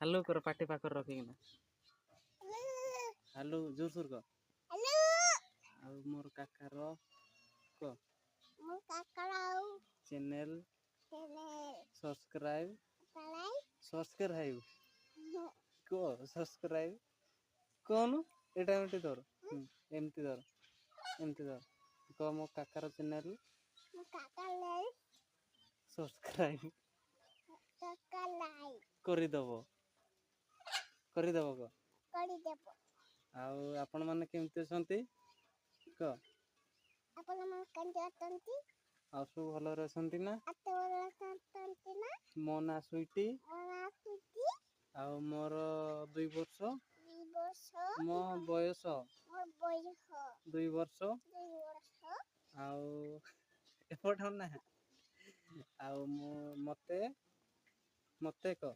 Hello କର, ପାଟି ପାଖରେ ରଖିକିନା ହାଲୋ ଜୋର ସୋର କହ। ଆଉ ମୋର କାକାର କହ। ମୋ କାକାର ଆଉ ଚ୍ୟାନେଲ ଚ୍ୟାନେଲ ସବସ୍କ୍ରାଇବ। ସବସ୍କ୍ରାଇବ କୁହ, ସବସ୍କ୍ରାଇବ କହୁନୁ। ଏଇଟା ଏମିତି ଧର, ଏମିତି ଧର, ଏମିତି ଧର, କହ ମୋ କାକାର ଚ୍ୟାନେଲ ମୋ କାକା ସବସ୍କ୍ରାଇବ ସବସ୍କ୍ରାଇବ କରିଦବ, କରିଦବ କହ। କରିଦେବ। ଆଉ ଆପଣମାନେ କେମିତି ଅଛନ୍ତି କହ। ଆପଣମାନେ କେମିତି ଅଛନ୍ତି? ଆଉ ସବୁ ଭଲରେ ଅଛନ୍ତି ନା? ଏତେ ଭଲ ଅଛନ୍ତି ନା? ମୋ ନାଁ ସୁଇଟି। ମୋ ନାଁ ସୁଇଟି। ଆଉ ମୋର 2 ବର୍ଷ। 2 ବର୍ଷ। ମୋ ବୟସ ମୋ ବୟସ 2 ବର୍ଷ। 2 ବର୍ଷ। ଆଉ ଏପଟ ନା, ଆଉ ମୁଁ ମତେ ମତେ କହ।